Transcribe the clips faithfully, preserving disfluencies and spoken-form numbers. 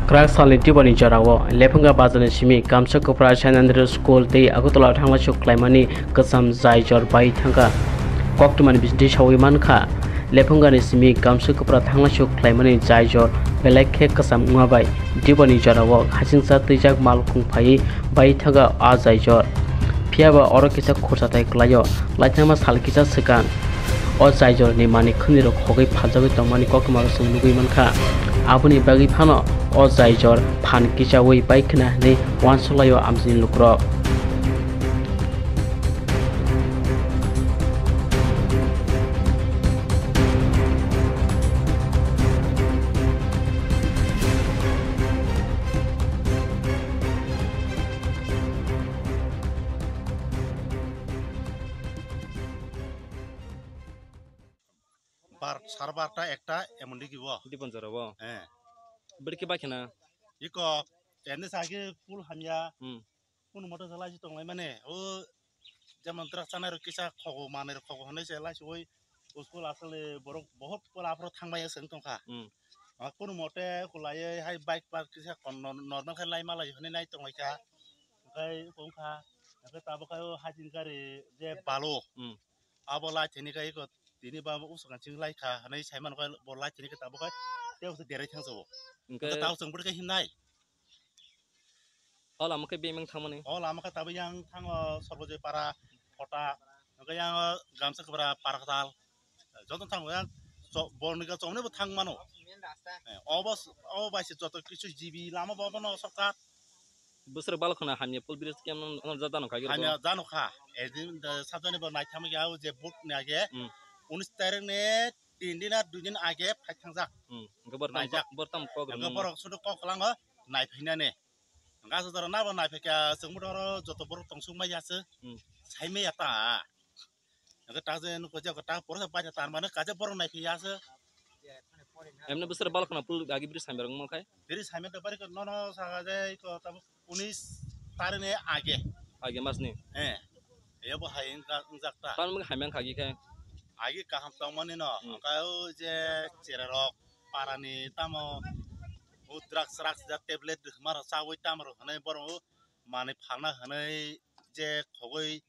Kwrak salni tiboni jorao Lephunga bazarni simi Kamsa Kupra Saint Andrew School tei Agartala thanglaisuk khlaimani kwcham jai jor bai thangkha. Koktwmani bisingtwi sawi mankha, Lephungani simi Kamsa Kupra thanglaisuk khlaimani jai jor belai khe kwcham wngma bai tiboni jorao hasingcha twijak malkhung phaiwi bai thangkha a jai jor. Phiyaba oro kisa khursathai kwlaio, laithangma sal kisa swkang. O jai jorni manwi khwnirok khogwi phaljagwi tongmani koktwmarok chwng nugwi mankha. Aboni bagwi phano o jai jor phan kichaui pai khna hwnwi uansuk laio amchini lukurok. Bar, sar barta ekta emon digi bo. Dibon jora bo. Eh. Bwrwi khe bai khna. Iko, teni sagi pul hamya. Hmm. Kunu moto se laisi tonglai mane. O, jemon truck chanai rok kisa khogo manai rok khogo hwnwi se laisi oi. School asole borok bohot pola aphro thangbai se wng tongkha. Hmm. Ah, kunu mote kulaiwi hai bike park kisa kon-, normal khe lai malai hwnwi nai tonglaikha. Hwnkhe wngkha, hwnkhe tabuk khe o hajini gari je balu. Hmm. Abo lai thini khe iko tini ba usuk ching lai kha hwnwi sai mano khe bo lai thini khe tabuk khe tei usuk derai thang jabo. Hwnkhe tao chwng bwrwi khe himnai. O lama khe bemeng thangmani. O lama khe tabuk yang thango Sorbojoy para, Phota, hwnkhe yang o Gamsa Kwbra, Parkhatal. Joto thang yang borni ga chongni bo thang mano. Eh, obo, obo bai se joto kisu G B lama bo bono shortcut. Bwswrwk balo khwna hamya pul bridge khe no jano kha giro. Hamya jano kha. Edin sajani bo naitham ya o je book ni age. Hmm. Unis tarik ni tin din ar dui din age phai thangjak. Hmm. Hwnkhe bor tam, naijak. Bor tam kok rwmani. Hwnkhe borok sudu kok kwlango naiphainani. Hwnkhe aswk jora nabo naiphaikha chwng bwdoro joto borok tongsuk maya se. Hmm. Saimaya ta. Hwnkhe ta je nukho je ta porsa bacha tar mane kaje borok naiphi ya se. Emne bwswrwk balo khwna pul agi biri saimya rok wngma khai. Biri saimya da bari ko nono saka je ko tamo unis tarik ni age. Age mas ni. Eh. Ebo hai wngkha, wngjak ta. Tamo wngkha hamya wngkha agi khai. Agi kaham tongmani no. Hmm. Hwnkhe o je chera rok parani tamo o drugs drugs ja tablet rwma rok chawi tamo rok hwnwi borok o manwi phalna hwnwi je khogwi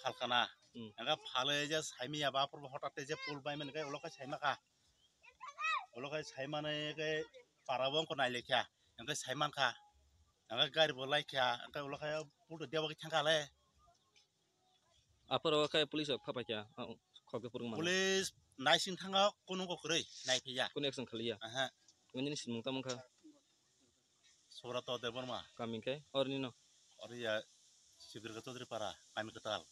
phalkana. Hmm. Hwnkhe phalwi je saimaya ba aphuru hotate je pul bai mani khe ulo khe saimakha. Ulo khe saimani khe para bo wngkha nailikha. Hwnkhe saimankha. Hwnkhe gari bo laikha. Hwnkhe ulo khe pul to debagwi thangkha le. Aphuru khe police rok phapaikha. Ah, khokhe phuru mano. Police naising thangkha kunu kok kwrwi naiphiya. Kunu action khaliya. Aha. Nini simung tamo wngkha. Subrato Debbarma. Kami khe orni no. Ori ya Sibirga Chaudhary Para, kami kwtal.